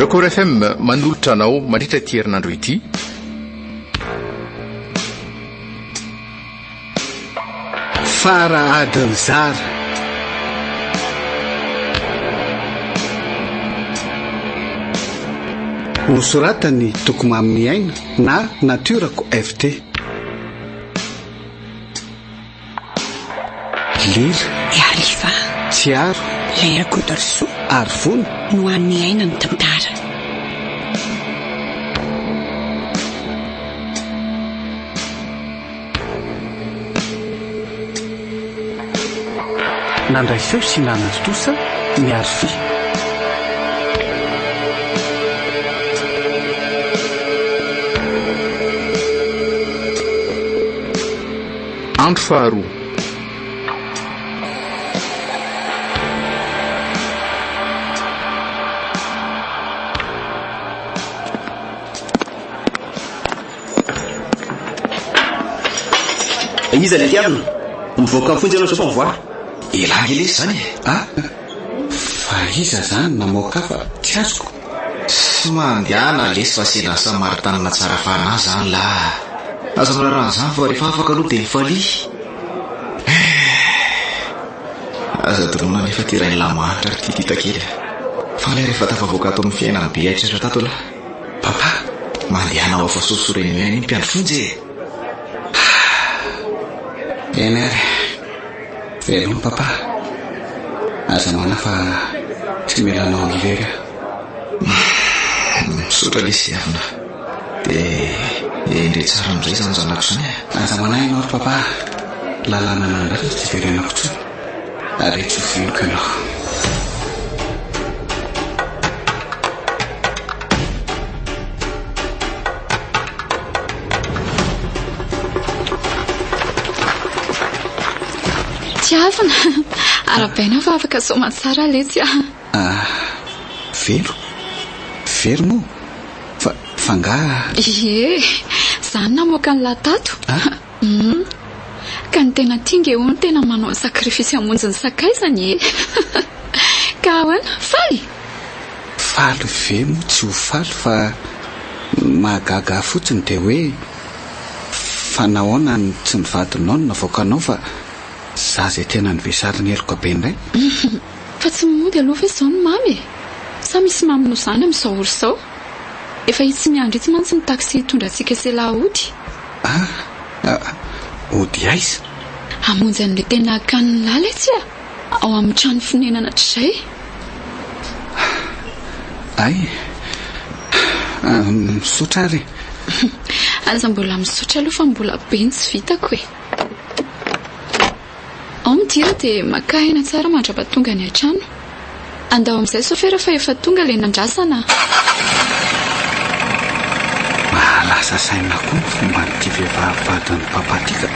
Record FM manolotra anao mandritra ity herinandro ity. Fara adin'ny zara. Nosoratan'i Toky Maminiaina na Natiorako FT. Lila. Iariva. Tsiaro. Ilay Rakotoarisoa. Arivony. No an'ny aina ny tantara. Nandray feo sy nanatontosa ny Arfi. Andro faharoa. Iza ilay tiavina? Mivoaka ny fonja ianao izao fa mivoaha. Elah ange lesy izany e! Ah! Fa iza izany namoaka ahy fa tsy azoko? Tsy mandehana lesy fa sendra ny samaritanina tsara fanahy izany lah. Aza miraharaha an'izany fa rehefa afaka aloha dia mifalia. Eh! Aza adinoina anefa ity rain'ilahy mahantra ry Titita kely a. Faly aho rehefa tafavoaka ato amin'ny fiainana be haitraitra tato lah. Papa, mandehana ho afa-sosoreno ihany iny mpiandry fonja e! Eny ary. Veloma papa. Aza manahy fa tsy mila anao irery aho. Misaotra lesy Avina. Dia endrey tsara amin'izay izany zanako izany e. Aza manahy ianao ry papa. Lalàna nandratra tsy hiverenako intsony. Ary tsy ho vonoiko ianao. Tiavina, arahabaina fa afaka soamantsara letsy ah. Ah, velo? Very moa? Fa, fa angaha? Ie, za no namoaka an'lah tato. Ah? Hum. Ka ny tena tia nge hono tena manao ny sacrifice hamonjy ny sakaizany e. Ka ahoana? Faly? Faly ve moa tsy ho faly fa ny mahagaga ahy fotsiny dia hoe fa nahoana no tsy ny vadinao no navoakanao fa za izay tena nivesarin'ny heloka be indray? Fa tsy mody aloha ve izao ny mamy e? Sa misy mamy noho izany amin'izao ora izao? Efa itsy miandry itsy mantsy ny taxi hitondra antsika sela hody. Ah! Hody aiza? Hamonjy an'ilay tena akanin'ny lahy letsy a! Ao amin'ny trano fonenana hatrizay. Hay! Misaotra ary e! Aza mbola misaotra aloha fa mbola be ny tsy vitako e! Ao midira dia maka aina tsara mandrapatonga any an-trano. Andao amin'izay sofera fa efa tonga ilay nandrasana a! Mahalasa saina koa ny fomban'ity vehivavy vadin'i papa ity ka!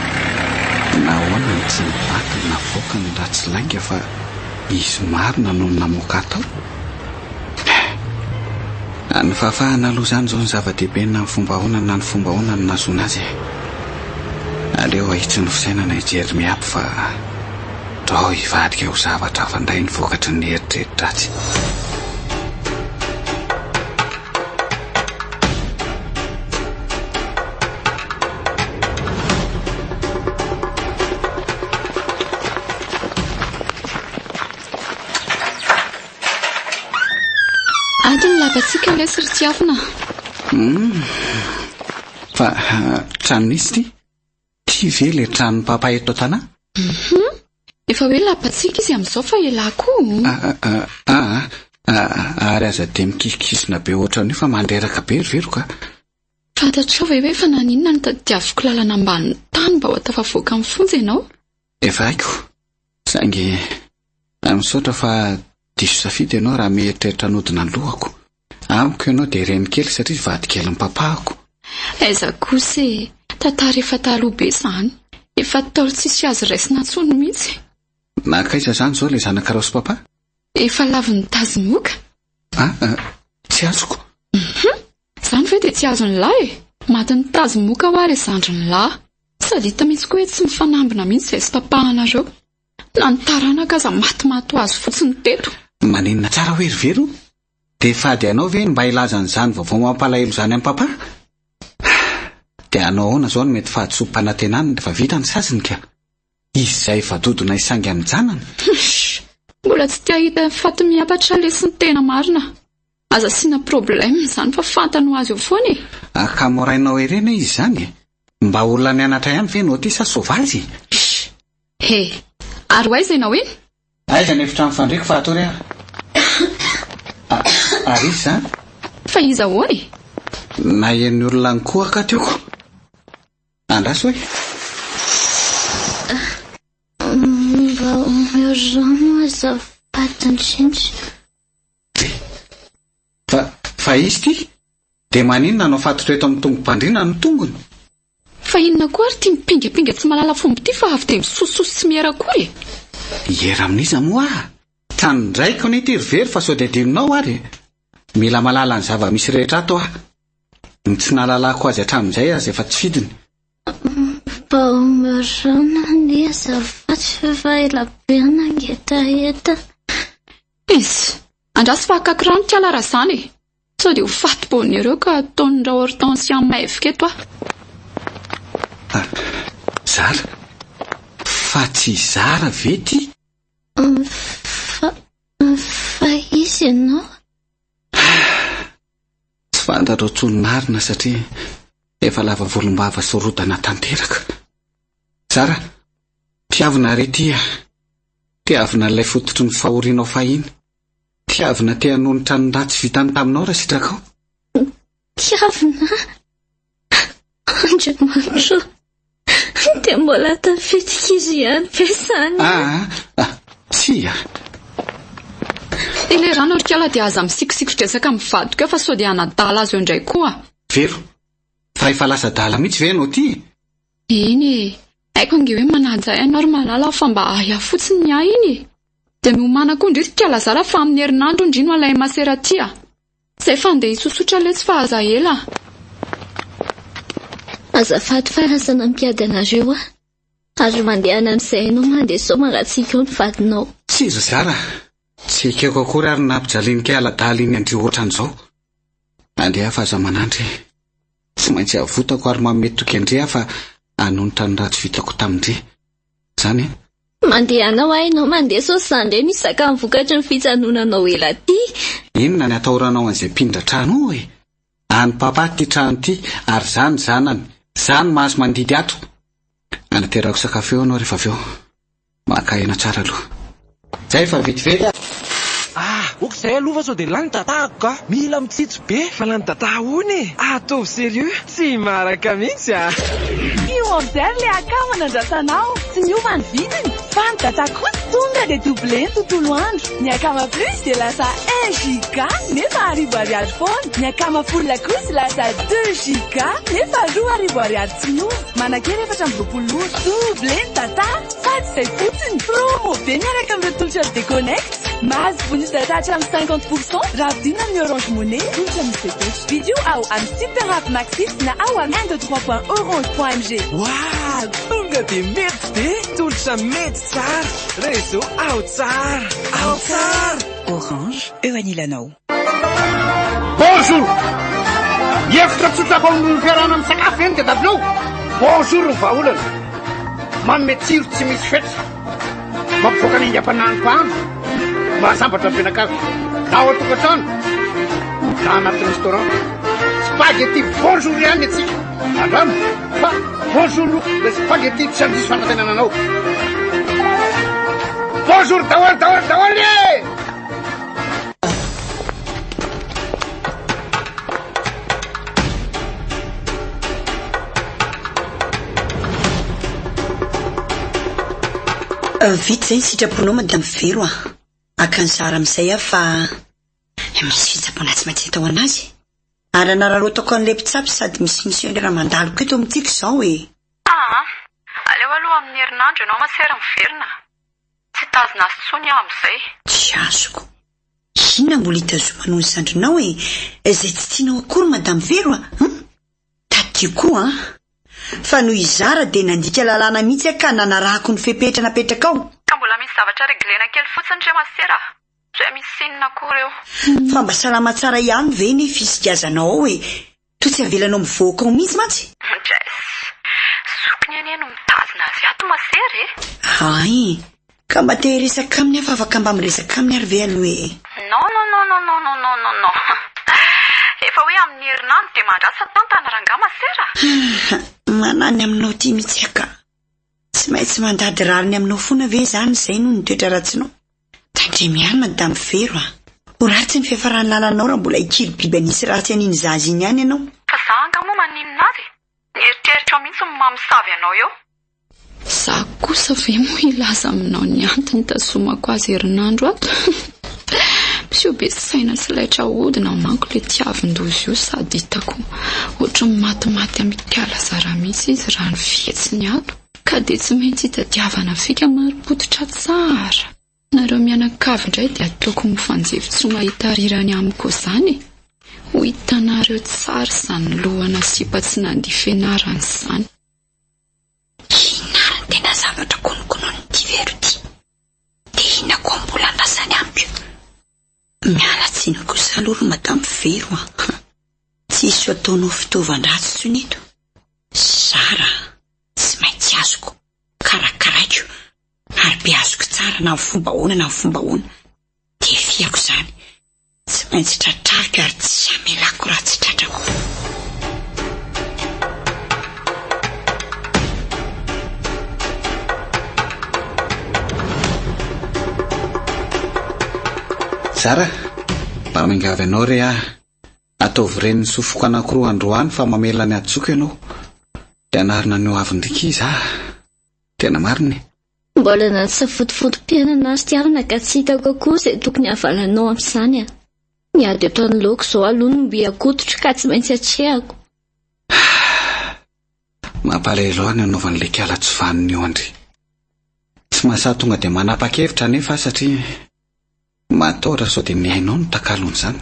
Nahoana no tsy ny vadiny navoakany raha tsy lainga fa izy marina no namoaka tao? Eh! Ny fahafahana aloha izany izao no zava-dehibe na ny fomba ahoana na ny fomba ahoana no nahazoana azy e! Aleo ahitsy ny fisainana hijery miabo fa ndrao hivadika ho zavatra hafa indray ny vokatry ny eritreri-dratsy. Ato ny lapantsika lesy ry Tiavina. Hum. Fa tranon'iza ity? Ity ve ilay tranon'i papa eto an-tanà? Hum. Efa hoe lapantsika izy amin'izao fa elah koa. Ah, ah, ah, ary aza dia mikisikisina be ohatran'io fa mandreraka be ry Veroka. Fantatrao ve hoe fa naninona no tadiaviko lalana ambanin'ny tany mba ho tafavoaka amin'ny fonja ianao? Efa haiko. Saingy misaotra fa diso safidy ianao raha mieritreritra hanodina ny lohako. Amiko ianao dia reny kely satria vadikelin'ny papahako. Aiza kosa e! Tantara efa taloha be izany. Efa ntaolo tsisy azo raisina intsony mihitsy. Nankaiza izany izao ilay zanakareo sy papa? Efa lavin'ny tazomoka. Ah, tsy azoko. Hum, izany ve dia tsy azon'ny lahy e? Matin'ny tazomoka hoa ilay zandrin'ny lahy. Sady hita mihitsy koa hoe tsy mifanambina mihitsy izay sy papahanareo. Na ny taranaka aza matimaty ho azy fotsiny teto. Maninona tsara hoe ry Vero? Dia fady anao ve ny mba hilaza an'izany vaovao mampalahelo izany amin'i Papa? Dia hanao ahoana izao no mety fahadisoam-panantenany rehefa vita ny saziny ka? Izy izay efa dodona hisangy amin'ny-janany. Humm! Mbola tsy te hahita ny faty miampatra lesy ny tena marina. Aza asiana problème izany fa fantany ho azy eo foana e! Akamorainao ery anie izy izany e! Mba olona nianatra ihany ve ianao ity sa sauvage e? He! Ary ho aiza ianao iny? Aiza ny efitrano fandriako fa hatory aho? Ary iza izany? Fa iza ahoana e? Naheno olona nikohaka teo ko. Andraso e! Mba omeo rano azafady indrindra. Fa, fa izy ity? Dia maninona no afatotra eto amin'ny tongo-pandriana ny tongony? Fa inona koa ary ity mipingapinga tsy mahalala fomba ity fa avy dia misososo sy miera akory e? Hiera amin'iza moa aho? Tranon-draiko anie ity ry Vero fa sao dia adinonao ary e! Mila mahalala ny zava-misy rehetra ato aho. Ny tsy nahalalako azy hatramin'izay aza efa tsy fidiny. Mba omeo rano anie azafady fa efa ela be aho nangetaheta. Izy! Andraso fa hakako rano kala raha izany e! Sao dia ho faty bonne ka ataon'i Ra-Hortensia maivoka eto aho. Ah, Zara? Fa tsy Zara ve ity? Fa, fa iza ianao? Tsy fantatro intsony marina satria efa lava volombava sy rodana tanteraka. Zara, tiavina re ity ah. Tiavina ilay fototry ny fahorianao fahiny. Tiavina te hanonitra ny ratsy vitany taminao raha sitrakao. Tiavina? Andriamanitra ô! Dia mbola tafiditra izy ihany ve izany? Ah, ah, tsia. Ilay rano ry kala dia aza misikosiko-dresaka amin'ny vadiko eo fa sao dia hanadala azy eo indray koa. Vero, fa efa lasa adala mihitsy ve ianao ity e? Eny e, haiko ange hoe manaja ahy ianao ry Malala fa mba ahiahy fotsiny ny ahy iny e. Dia miomàna koa ndry ry kala zara fa amin'ny herinandro ndry no alain'i masera aty a. Zay fa andeha hisosotra letsy fa aza ela. Azafady fa lasa nampiady anareo aho. Ary mandehana amin'izay hainao mandeha sao mangatsiaka eo ny vadinao. Tsia ry zara a! Tsy ekeko akory ary ny nampijalian'i kala adala iny an-dry ohatran'izao. Andeha fa aza manandry e. Tsy maintsy avotako ary manome toky an-dry aho fa hanonitra ny ratsy vitako tamin-dry. Izany e? Mandehana hoa ianao mandeha sao za indray no hizaka ny vokatry ny fijanonanao ela aty. Inona ny atahoranao an'izay mpindra trano io e? An'i papa ity trano ity ary za ny zanany. Za no mahazo mandidy ato. Anaterako sakafo eo ianao rehefa avy eo. Maka aina tsara aloha. Zay fa vetivety a! Ah! Ok zay aloha fa sao dia lany data-ko ka! Mila mitsitsy be! Fa lany data ahoana e? Ataovy sérieux! Tsy maharaka mihitsy a! Io order le akama nandrasanao, tsy miova ny vidiny fa ny data kosa tonga dia doublé ny tontolo andro. Ny akama plus dia lasa un giga nefa arivo ariary foana. Ny akama full kosa lasa deux giga nefa 2000 ariary tsy miova. Manan-kery 24 ora. Doublé ny data fa tsy izay fotsiny. Promo be miaraka amin'ireo tolotra Deconnect. Mahazo bonus data hatramin'ny 50 pour cent raha vidiana amin'ny Orange Money, tolotra misy fepetra. Vidio ao amin'ny Super App Maxit na ao amin'ny un deux trois point orange point mg. Waah! Tonga dia mety be! Tolotra mety tsara! Réseau ao tsara! Ao tsara! Orange, eo anilanao. Bonjour! Hevitra tsotra vao ny fiarahana misakafo ve ny tadiavinao? Bonjour ny vahaolana. Manome tsiro tsy misy fetra. Mampivoaka ny aingam-panahin'ny mpahandro. Mahasambatra ny mpianakavy. Na ao an-tokantrano, na anaty restaurant. Spaghetti bonjour ihany ny antsika. Andramo fa bonjour ilay spaghetti tsy handiso fanantenana anao. Bonjour daholo daholo daholo e! Vita izay ny sitraponao Madame Vero a! Haka ny zara amin'izay aho fa misy fitsaboana tsy maintsy atao an'azy. Ary hanararaotako an'ilay mpitsabo sady misy missionnaire mandalo koa eto amintsika izao e! Aa! Aleo aloha amin'ny herinandro ianao masera miverina. Tsy hitazona azy intsony aho amin'izay. Tsy azoko. Inona mbola hitazomanao ny zandrinao e? Izay tsy tianao akory Madame Vero a! Hum! Tadidio koa an! Fa noho i Zara dia nandika lalàna mihitsy aho ka nanarahako ny fepetra napetrakao. Ka mbola misy zavatra reglena kely fotsiny re masera a! Tsy hoe misy inona akory eo. Fa mba salama tsara ihany ve ny fisigazanao ao e? Toa tsy avelanao mivoaka ao mihitsy mantsy. Jess, zokiny anie no mitazona azy ato masera e! Hay, ka mba te hiresaka aminy aho fa afaka mba miresaka aminy ary ve aloha e? Non non non non non non non non non. Efa hoe amin'ny herinandro dia mandrasa tantana rangahy masera a! Manany aminao ity mihitsy aho ka. Tsy maintsy mandady rariny aminao foana ve izany izay noho ny toetra ratsinao? Tandremo ihany Madame Vero a! Ho ratsy ny fiafaran'ny lalanao raha mbola hikiry biby hanisy ratsy an'iny zaza iny ihany ianao. Fa za angaha moa maninona azy e? Ny eritreritrao mihitsy no mamosavy anao eo. Za kosa ve moa hilaza aminao ny antony hitazomako azy herinandro ato? Miseho be saina sy laitra ahodina manko le tiavin-doza io sady hitako ohatry ny matimaty amin'ikala zara mihitsy izy raha ny fihetsiny ato ka dia tsy maintsy hitadiavana fika marim-pototra tsara. Nareo mianakavy indray dia ataoko mifanjevo tsy mahita rirany amiko izany e! Ho hitanareo tsara izany lohana sipa tsy nandia fianarana izany. Inona ary ny tena zavatra konokononin'ity vero ity? Dia inona koa mbola andrasany amiko? Miala tsiny kosa aloha ry Madame Vero a! Tsisy ho ataonao fitaovan-dratsy intsony eto. Zara a! Tsy maintsy azoko, karakaraiko, ary beaziko tsara na amin'ny fomba ahoana na amin'ny fomba ahoana. Dia fiako izany. Tsy maintsy tratrariko ary tsy hamelako raha tsy tratrako. Zara, mba miangavy anao re aho. Ataovy ren'ny sofiko anankiroa androany fa mamela ny hadisoako ianao. Dia anarina ny ho avin'ny iza aho. Tena marina e. Mbola anaty safotofotom-piainana aho Tiavina ka tsy hitako akory izay tokony havalanao amin'izany a. Ny ady eto anoloako izao aloha no mby akototro ka tsy maintsy atrehako. Mampalahelo ahy ny anaovan'ilay kala tsy vanona io Andry. Tsy mahasahy tonga dia manapa-kevitra anefa aho satria matahotra sao dia ny ainao no takalon'izany.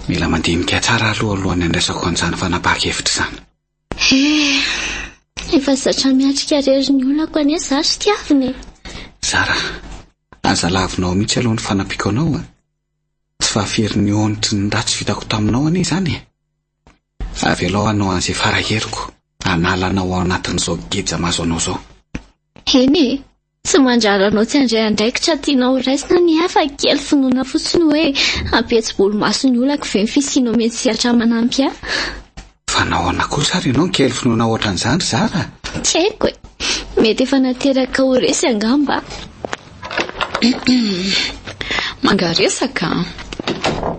Mila mandinika tsara aloha alohan'ny handraisako an'izany fanapahan-kevitra izany. Eh, efa zatra miatrika irery ny olako anie za ry Tiavina e. Zara, aza lavinao mihitsy aloha ny fanampiako anao a. Tsy fahafirin'ny onitry ny ratsy vitako taminao anie izany e. Avelao hanao an'izay fara heriko hanala anao ao anatin'izao geja mahazo anao izao. Eny e, Tsy mandrara anao tsy handray andraikitra tianao ho raisina ny hafa, kely finoana fotsiny hoe hampihetsi-bolomaso ny olako ve ny fisianao mety sehatra manampy ahy. Fa nahoana kosa ary ianao kely finoana ohatran'izany ry Zara? Tsy haiko e! Mety efa nateraka ho resy angamba aho. Mangaresaka an!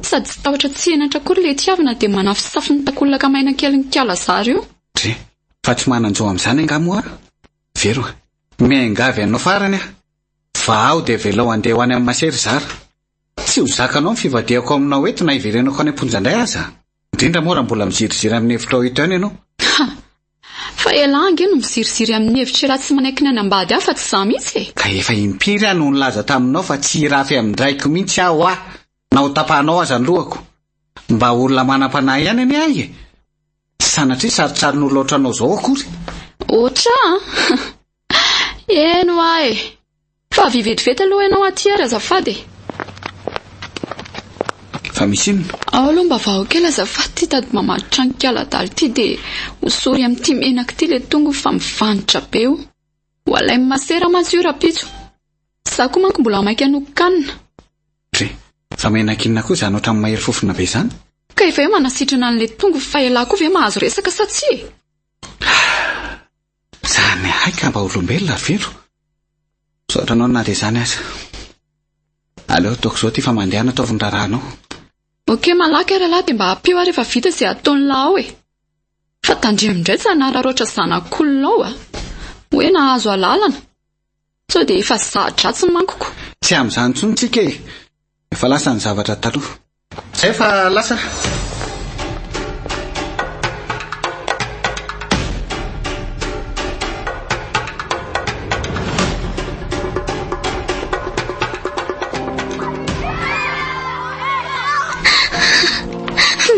Sady tsy tahotra tsy henatra akory ilay tiavina dia manafosafo ny takolaka maina kelin'i Kiala Zara io. Dre, fa tsy manan-jo amin'izany angaha moa aho? Vero a! Miangavy anao farany aho. Vahao dia avelao handeha ho any amin'i Masera i Zara. Tsy ho zakanao ny fivadihako aminao eto na hiverenako any am-ponja indray aza. Indrindra moa raha mbola miziriziry amin'ny hevitrao eto ihany ianao. Ha! Fa elah ange no miziriziry amin'ny hevitr'elah tsy manaiky ny hanambady ahy fa tsy izaho mihitsy e! Ka efa impiry aho no nilaza taminao fa tsy hirafy amin-draiko mihitsy aho aho na ho tapahanao aza ny lohako. Mba olona manam-panahy ihany anie aho e! Tsy sanatria sarotsarin'olona ohatranao izao akory. Otra an! Eny hoa e! Fa avia vetivety aloha ianao aty ary azafady e! Fa misy inona? Ao aloha mba vahao kely azafady ity tady mamatotra an'i Kialadalo ity dia hosory amin'ity menaka ity ilay tongony fa mivanitra be io. Ho alain'i Masera mantsy io rahampitso. Izaho koa manko mbola maika hanoko-kanina. Dre, fa menaka inona koa izany ohatran'ny mahery fofona be izany? Ka efa hoe manasitrana an'ilay tongony fa elah koa ve mahazo resaka sa tsia e? Izany hay ka mba olombelona ry Vero. Misaotra anao na dia izany aza. Aleo ataoko izao ity fa mandehana ataovy ny raharahanao. Ok malaky ary elah dia mba ampio aho rehefa vita izay ataon'lah ao e. Fa tandremo indray tsy hanararaotra zanak'olona ao a! Hoe nahazo alalana. Sao dia efa za-dratsy manko ko. Tsy amin'izany intsony tsika e! Efa lasa ny zavatra taloha. Zay fa lasa.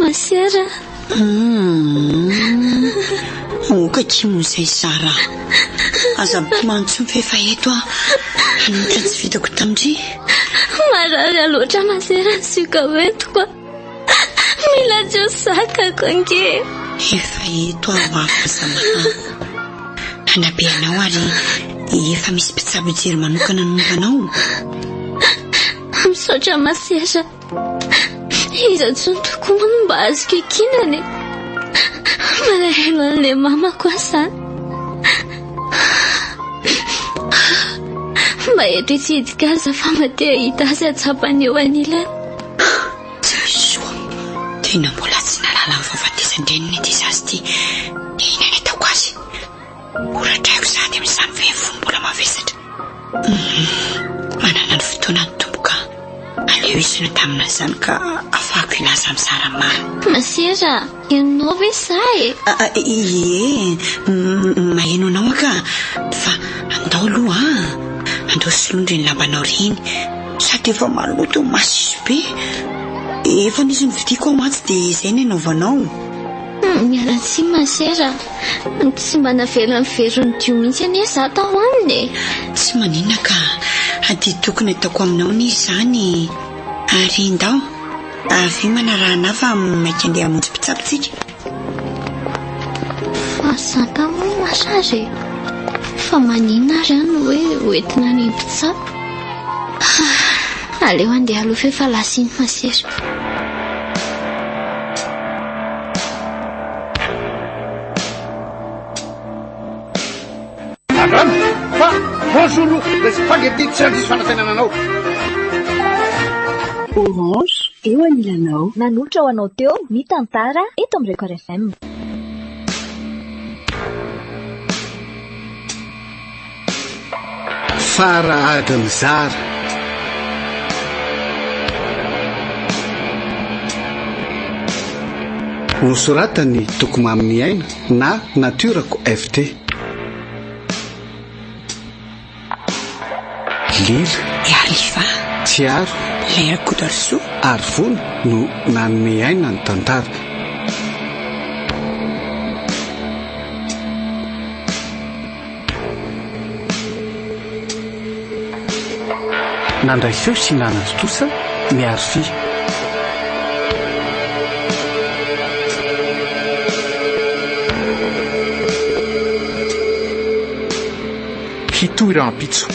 Masera. Aoka akia moa izay Zara. Aza mitomany intsony fa efa eto aho. Hanohitra ny tsy vitako tamin-dry. Marary ahy loatra masera ny sioka hoentiko a. Mila tsy ho zakako ange. Efa eto aho aza manahy. Hanabe anao ary efa misy mpitsabo hijery manokana ny momba anao. Misaotra masera. Iza intsony tokoa moa no mba azoko ikinana e? Malahelo an'ilay mamako aho izany. Mba eto hitsidika azy fa mba te hahita azy hatsapany eo anilany. Jesoa, tena mbola tsy nahalala ny fahafatesan-dreniny ity zaza ity. Inona ny ataoko azy? Horatraiko sahady amin'izany ve ny fony mbola mavesatra? Manana ny fotoana ny Tompo ka aleo izy no tamina izany ka afahako hilaza amin'ny zara marina. Masera, henonao ve sa e? Ie, maheno anao aho ka, fa andao aloha an! Andao soloina ireny lambanao ireny, sady efa maloto masiso be. Efa nisy novidiako ao mantsy dia izay no anaovanao. Miala tsiny masera, tsy mba navelan'i Vero nidio mihitsy anie za tao aminy e. Tsy maninona ka, adidy tokony ataoko aminao anie izany e. Ary ndao, avia manaraha anah fa maika andeha hamonjy mpitsabo tsika. Fa za ka moa marary e. Fa maninona ary aho no hoe hoentina any amin'ny mpitsabo? Aleo andeha aloha f'efa lasa iny masera. Andramo fa bonjour ilay spaghetti tsy handiso fanantenana anao. Orange, eo anilanao. Nanolotra ho anao teo ny tantara eto amin'ny Record FM. Fara adiny zara. Nosoratan'i Toky Maminiaina na Natiorako FT. Lila. Iariva. Tsiaro. Lea Rakotoarisoa. Ary Vony no nanome aina ny tantara. Nandray feo sy nanatontosa ny Arfi. Hitohy rahampitso.